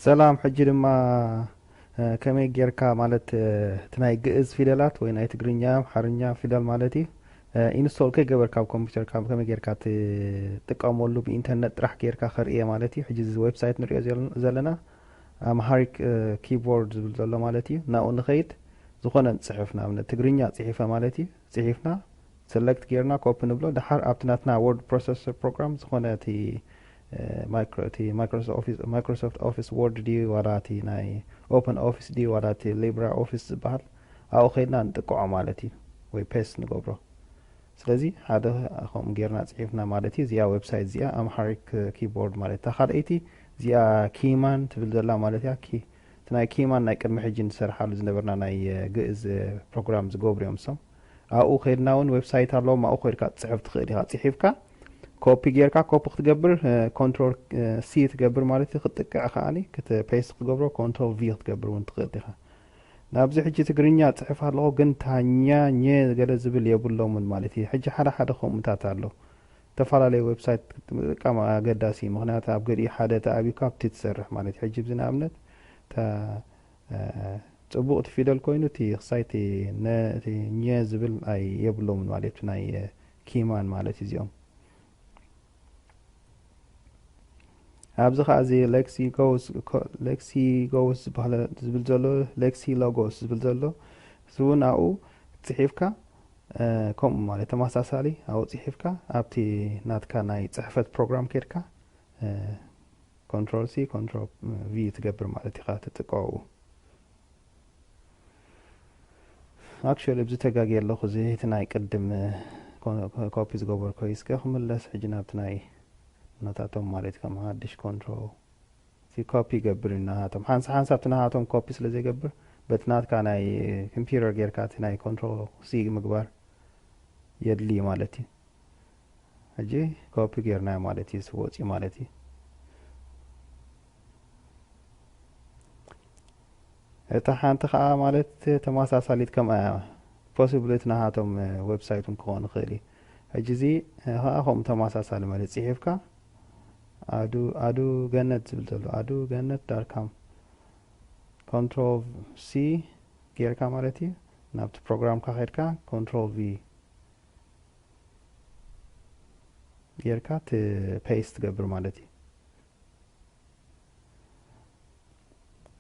ሰላም። ሕጂ ድማ እ፣ ከመይ ጌርካ ማለት እ፣ እቲ ናይ ግእዝ ፊደላት ወይ ናይ ትግርኛ ኣምሓርኛ ፊደል ማለት እዩ እ፣ ኢንስቶል ከይገበርካ ኣብ ኮምፒውተርካ ከመይ ጌርካ ትጥቀመሉ ብኢንተርኔት ጥራሕ ጌርካ ከርእየ ማለት እዩ። ሕጂ እዚ ዌብሳይት ንሪኦ ዘል- ዘለና ኣምሃሪክ እ፣ ኪቦርድ ዝብል ዘሎ ማለት እዩ። ናብኡ ንኸይድ። ዝኾነ ንፅሕፍ፣ ንኣብነት ትግርኛ ፅሒፈ ማለት እዩ። ፅሒፍና ሰለክት ጌርና ኮፒ ንብሎ። ድሓር ኣብቲ ናትና ወርድ ፕሮሰሰር ፕሮግራም ዝኾነ እቲ እ፣ ማይክሮ- እቲ ማይክሮሶፍት ኦፊስ- ማይክሮሶፍት ኦፊስ ወርድ ድዩ ዋላ እቲ ናይ ኦፕን ኦፊስ ድዩ ዋላ እቲ ሊብራ ኦፊስ ዝበሃል ኣብኡ ከይድና ንጥቅዖ ማለት እዩ፣ ወይ ፔስት ንገብሮ። ስለዚ ሓደ ከምኡ ጌርና ፅሒፍና ማለት እዩ። እዚኣ ዌብሳይት እዚኣ ኣምሓሪክ ኪቦርድ ማለት እታ ካልኣይቲ እዚኣ ኪማን ትብል ዘላ ማለት እያ። ኪ- እቲ ናይ ኪማን ናይ ቅድሚ ሕጂ ንሰርሓሉ ዝነበርና ናይ እ፣ ግእዝ እ፣ ፕሮግራም ዝገብሩ እዮም እሶም። ኣብኡ ከይድና እውን ዌብሳይት ኣለዎም፣ ኣብኡ ከይድካ ትፅሕፍ ትኽእል ኢኻ። ፅሒፍካ ኮፒ ጌርካ ኮፒ ክትገብር ኮንትሮል ሲ ትገብር ማለት እዩ። ክትጥቅዕ ከዓኒ ፔስት ክትገብሮ ኮንትሮል ቪ ክትገብር እውን ትኽእል ኢኻ። ናብዚ ሕጂ ትግርኛ ፅሕፍ ኣለኹ ግን ታኛ ኘ ገለ ዝብል የብሎምን ማለት እዩ። ሕጂ ሓደ ሓደ ከምኡታት ኣሎ። ዝተፈላለዩ ዌብሳይት ምጥቃም ኣገዳሲ እዩ። ምክንያቱ ኣብ ገሊኡ ሓደ ተኣብዩ ካብቲ ትሰርሕ ማለት እዩ። ሕጂ ብዚ ንኣብነት እታ እ፣ ፅቡቕ እቲ ፊደል ኮይኑ እቲ ክሳይ እቲ ነ- እቲ ኘ ዝብል ኣይ የብሎምን ማለት እዩ። ናይ እ፣ ኪማን ማለት እዩ እዚኦም። ኣብዚ ከዓ እዚ ሌክሲ ጎስ ኮ- ሌክሲ ጎስ ዝበሃለ ዝብል ዘሎ ሌክሲ ሎጎስ ዝብል ዘሎ እዚ እውን ኣብኡ ፅሒፍካ እ፣ ከምኡ ማለት ተመሳሳሊ ኣብኡ ፅሒፍካ ኣብቲ ናትካ ናይ ፅሕፈት ፕሮግራም ከድካ እ፣ ኮንትሮል ሲ ኮንትሮል ቪ ትገብር ማለት ኢኻ ትጥቀው። ኣክቹዋሊ ኣብዚ ተጋግየ ኣለኹ። እዚ እቲ ናይ ቅድም ኮ- ኮ- ኮፒ ዝገበርኮ እዩ። እስከ ክምለስ ሕጂ ናብቲ ናይ ናታቶም ማለት ከም ሓድሽ ኮንትሮል ሲ ኮፒ ይገብር እዩ ናሃቶም። ሓንሳ ሓንሳ ኣብቲ ናሃቶም ኮፒ ስለ ዘይገብር በቲ ናትካ ናይ ኮምፒውተር ጌርካ እቲ ናይ ኮንትሮል ሲ ምግባር የድሊ ማለት እዩ። ሕጂ ኮፒ ጌርናዮ ማለት እዩ፣ ስወፂ ማለት እዩ። እታ ሓንቲ ከዓ ማለት ተመሳሳሊት ከምኣ እያ። ፖሲብሊ እቲ ናሃቶም እ፣ ዌብሳይት እውን ክኾን ይኽእል እዩ። ሕጂ እዚ እ፣ ከዓ ከምኡ ተመሳሳሊ ማለት ፅሒፍካ ኣዱ ኣዱ ገነት ዝብል ዘሎ ኣዱ ገነት ዳርካም ኮንትሮል ሲ ጌርካ ማለት እዩ። ናብቲ ፕሮግራምካ ከድካ ኮንትሮል ቪ ጌርካ ት ፔስት ትገብር ማለት እዩ።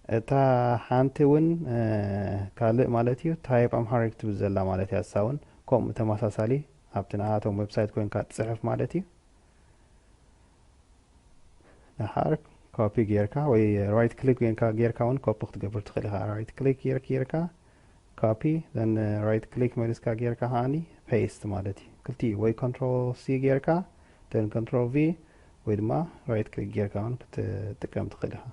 እታ ሓንቲ እውን እ፣ ካልእ ማለት እዩ ታይፕ ኣምሃሪክ ትብል ዘላ ማለት እያ። እሳ እውን ከምኡ ተመሳሳሊ ኣብቲ ንኣቶም ዌብሳይት ኮይንካ ትፅሕፍ ማለት እዩ። ደሓር ኮፒ ጌርካ ወይ ራይት ክሊክ ጌርካ ጌርካ እውን ኮፒ ክትገብር ትኽእል ኢኻ። ራይት ክሊክ ጌር- ጌርካ ኮፒ ዘን ራይት ክሊክ መሊስካ ጌርካ ከዓኒ ፔስት ማለት እዩ። ክልቲኡ ወይ ኮንትሮል ሲ ጌርካ ተን ኮንትሮል ቪ ወይ ድማ ራይት ክሊክ ጌርካ እውን ክትጥቀም ትኽእል ኢኻ።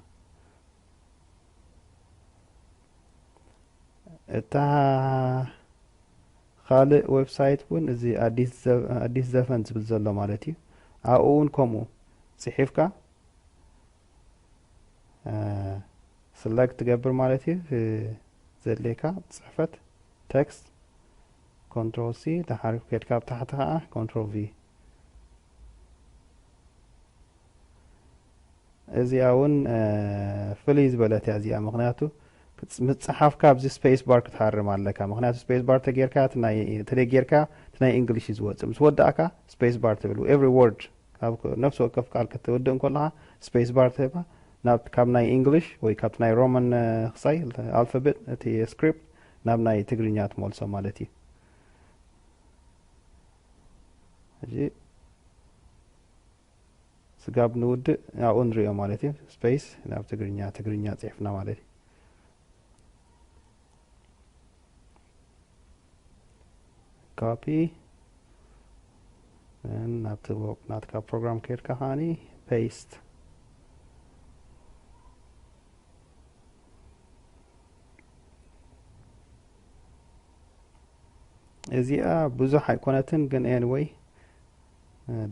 እታ ካልእ ዌብሳይት እውን እዚ ኣዲስ ዘ- ኣዲስ ዘፈን ዝብል ዘሎ ማለት እዩ። ኣብኡ እውን ከምኡ ፅሒፍካ እ፣ ስለክት ትገብር ማለት እዩ። እ፣ ዘድልየካ ፅሕፈት ቴክስት ኮንትሮል ሲ፣ ድሓር ከድካ ኣብ ታሕቲ ከዓ ኮንትሮል ቪ። እዚኣ እውን እ፣ ፍልይ ዝበለት እያ እዚኣ፣ ምክንያቱ ክፅ- ምፅሓፍካ ኣብዚ ስፔስ ባር ክትሃርም ኣለካ። ምክንያቱ ስፔስ ባር ተጌርካ እቲ ናይ- ተደጌርካ እቲ ናይ እንግሊሽ እዩ ዝወፅእ። ምስ ወዳእካ ስፔስ ባር ትብል ኤቭሪ ወርድ ካብ ክ- ነፍሲ ወከፍ ቃል ክትውድእ እንከለኻ ስፔስ ባር ትህባ ናብ ካብ ናይ እንግሊሽ ወይ ካብቲ ናይ ሮማን እ፣ ክሳይ ኣልፋቤት እቲ ስክሪፕት ናብ ናይ ትግርኛ ትመልሶ ማለት እዩ። ሕጂ ስጋብ ንውድእ ኣብኡ ንሪኦ ማለት እዩ። ስፔስ ናብ ትግርኛ ትግርኛ ፅሕፍና ማለት እዩ። ኮፒ ናብቲ ናትካ ፕሮግራም ከይድካ ከዓኒ ፔስት። እዚኣ ብዙሕ ኣይኮነትን ግን ኤንወይ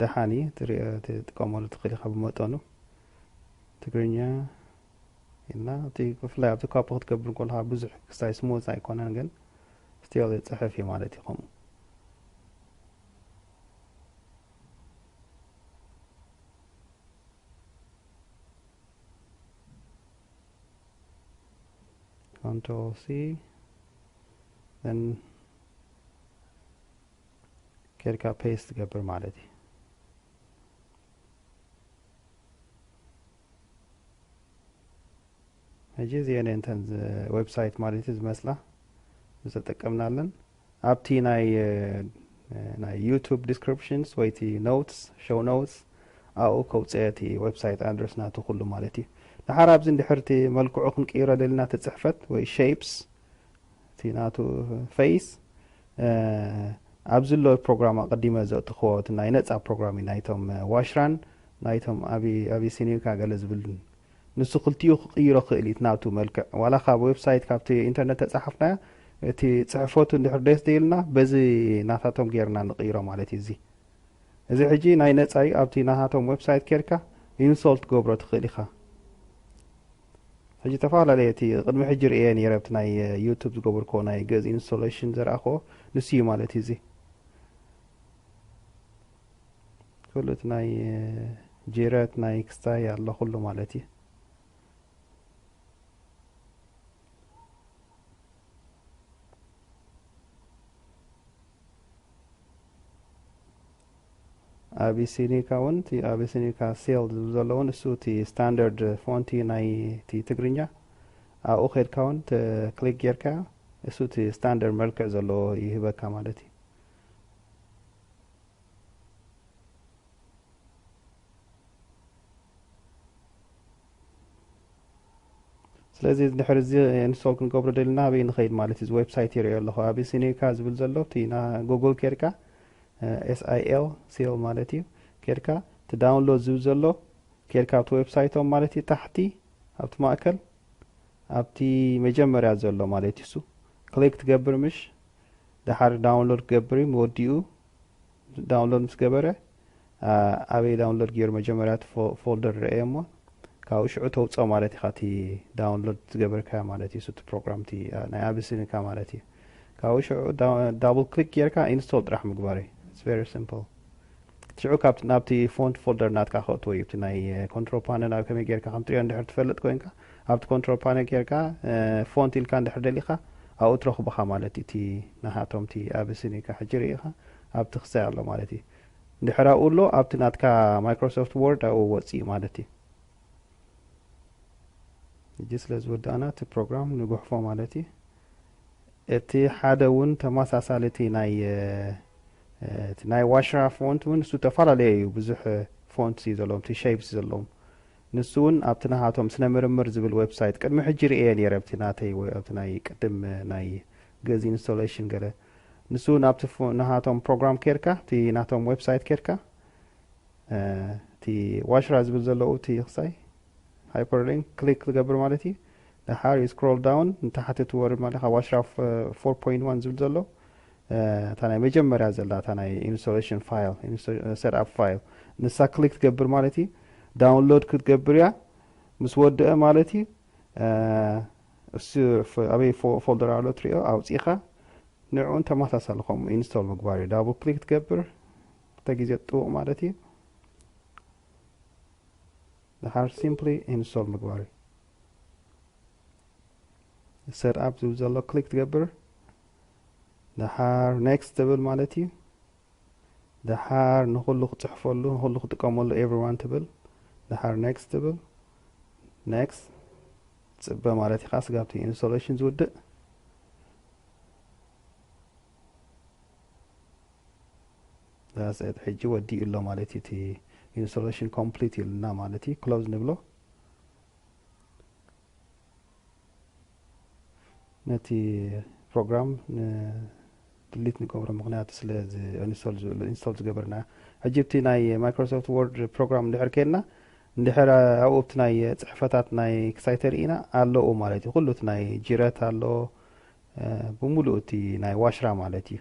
ደሓን እዩ። ትሪኦ ትጥቀመሉ ትኽእል ኢኻ ብመጠኑ ትግርኛ ኢልና እቲ ብፍላይ ኣብቲ ኮፒ ክትገብር ከለካ ብዙሕ ክሳይ ስሙዝ ኣይኮነን ግን ስቲል ይፅሕፍ እዩ ማለት እዩ። ከምኡ Control C, then ከድካ paste ትገብር ማለት እዩ። ሕጂ እዚአን እተን website ማለት እዩ ዝመስላ ዝተጠቀምናለን። ኣብቲ ናይ ናይ YouTube descriptions ወይ እቲ notes፣ show notes ኣብኡ ከውፅአ እቲ website address ናቱ ኩሉ ማለት እዩ። ድሓር ኣብዚ እንድሕር እቲ መልክዑ ክንቅይሮ ደልና እቲ ፅሕፈት ወይ shapes እቲ ናቱ face ኣብዚ ዘሎ ፕሮግራም ኣቐዲመ ዘእትኽዎ እቲ ናይ ነፃ ፕሮግራም እዩ። ናይቶም ዋሽራን ናይቶም ኣቢሲኒካ ገለ ዝብልን ንሱ ክልቲኡ ክቕይሮ ክእል እዩ ናቱ መልክዕ። ዋላ ካብ website ካብቲ ኢንተርነት ተፃሓፍናዮ እቲ ፅሕፈቱ እንድሕር ደስ ደይልና በዚ ናታቶም ጌርና ንቕይሮ ማለት እዩ። እዚ እዚ ሕጂ ናይ ነፃ እዩ። ኣብቲ ናታቶም website ኬድካ install ትገብሮ ትኽእል ኢኻ። ሕጂ ተፈላለየ እቲ ቅድሚ ሕጂ ርእየ ነይረ ኣብቲ ናይ YouTube ዝገበርክዎ ናይ ግእዝ installation ዘርኣኽዎ ንሱ እዩ ማለት እዩ። እዚ ኩሉ እቲ ናይ ጅረት ናይ ክስታይ ኣሎ ኩሉ ማለት እዩ። ኣቢሲኒካ እውን እቲ ኣቢሲኒካ ሴል ዝብል ዘለውን እሱ እቲ standard font ናይ እቲ ትግርኛ ኣብኡ ከድካ እውን click ጌርካ እሱ እቲ standard መልክዕ ዘለዎ ይህበካ ማለት እዩ። ስለዚ ድሕሪ እዚ install ክንገብሮ ደልና ኣበይ ንኸይድ ማለት እዩ። እዚ website ይርእዮ ኣለኹ ኣቢሲኒካ ዝብል ዘሎ እቲ ና Google ኬድካ S I L ሴል ማለት እዩ። ኬድካ እቲ download ዝብል ዘሎ ኬድካ ኣብቲ website ኦም ማለት እዩ። ታሕቲ ኣብቲ ማእከል ኣብቲ መጀመርያ ዘሎ ማለት እዩ። እሱ click ትገብር ምሽ ድሓር download ክገብር እዩ። ወዲኡ download ምስ ገበረ ኣበይ download ገይሩ መጀመርያ folder ርአ እሞ ካብኡ ሽዑ ተውፅኦ ማለት ኢኻ። እቲ download ዝገበርካ ማለት እዩ። እቲ ፕሮግራም ናይ ኣቢሲኒካ ማለት እዩ። ካብኡ ሽዑ double click ጌርካ install ጥራሕ ምግባር እዩ። It's very simple። ሽዑ ናብቲ font folder ናትካ ከእትዎ እዩ። እቲ ናይ control panel ኣብ ከመይ ጌርካ ከም ትሪኦ እንድሕር ትፈልጥ ኮይንካ ኣብቲ control panel ጌርካ font ኢልካ እንድሕር ደሊኻ ኣብኡ ትረኽቦኻ ማለት እዩ። እቲ ናሃቶም እቲ ኣቢሲኒካ ሕጂ ርኢኻ ኣብቲ ክሳይ ኣሎ ማለት እዩ። እንድሕር ኣብኡ ኣሎ ኣብቲ ናትካ Microsoft Word ኣብኡ ወፅእ ማለት እዩ። ሕጂ ስለ ዝወዳእና እቲ ፕሮግራም ንጉሕፎ ማለት እዩ። እቲ ሓደ እውን ተመሳሳሊ እቲ ናይ እቲ ናይ ዋሽራ font እውን እሱ ተፈላለየ እዩ። ብዙሕ font እዩ ዘለዎም እቲ shapes ዘለዎም ንሱ እውን ኣብቲ ናሃቶም ስነ ምርምር ዝብል website ቅድሚ ሕጂ ርእየ ነይረ ኣብቲ ናተይ ወይ ኣብቲ ናይ ቅድም ናይ ግእዝ installation ገለ ንሱ እውን ኣብቲ ናሃቶም ፕሮግራም ኬድካ እቲ ናቶም website ኬድካ እቲ ዋሽራ ዝብል ዘለዉ እቲ ክሳይ hyperlink click ዝገብር ማለት እዩ። ድሓር scroll down ንታሕቲ ትወርድ ማለት ካብ ዋሽራ four point one ዝብል ዘሎ እታ ናይ መጀመርያ ዘላ እታ ናይ installation file setup file ንሳ click ትገብር ማለት እዩ። download ክትገብር እያ። ምስ ወደአ ማለት እዩ እሱ ኣበይ folder ኣሎ ትሪኦ ኣውፂኻ ንዕኡን ተመሳሳሊ ከምኡ install ምግባር እዩ። double click ትገብር ክልተ ግዜ ጥውቕ ማለት እዩ። ድሓር simply install ምግባር እዩ። setup ዝብል ዘሎ click ትገብር ድሓር next ትብል ማለት እዩ። ድሓር ንኹሉ ክፅሕፈሉ ንኹሉ ክጥቀመሉ everyone ትብል ድሓር next ትብል next ፅበ ማለት ኢኻ ስጋብቲ installation ዝውድእ ሕጂ ወዲኡ ኣሎ ማለት እዩ። እቲ installation complete ኢሉና ማለት እዩ። close ንብሎ። ነቲ ፕሮግራም delete ንገብሮ ምክንያቱ ስለ install ዝገበርና። ሕጂ እቲ ናይ Microsoft Word ፕሮግራም እንድሕር ከይድና እንድሕር ኣብኡ እቲ ናይ ፅሕፈታት ናይ ክሳይ ተርኢና ኣለዉ ማለት እዩ። ኩሉ እቲ ናይ ጅረት ኣሎ ብምሉእ እቲ ናይ ዋሽራ ማለት እዩ።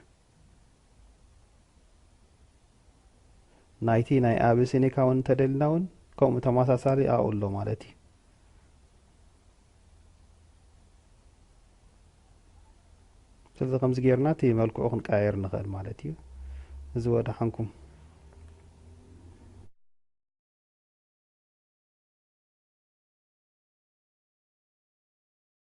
ናይቲ ናይ ኣቢሲኒካ እውን እንተደልና እውን ከምኡ ተመሳሳሊ ኣብኡ ኣሎ ማለት እዩ። ስለዚ ከምዚ ጌርና እቲ መልክዑ ክንቀያየር ንኽእል ማለት እዩ። እዚ ወደሓንኩም።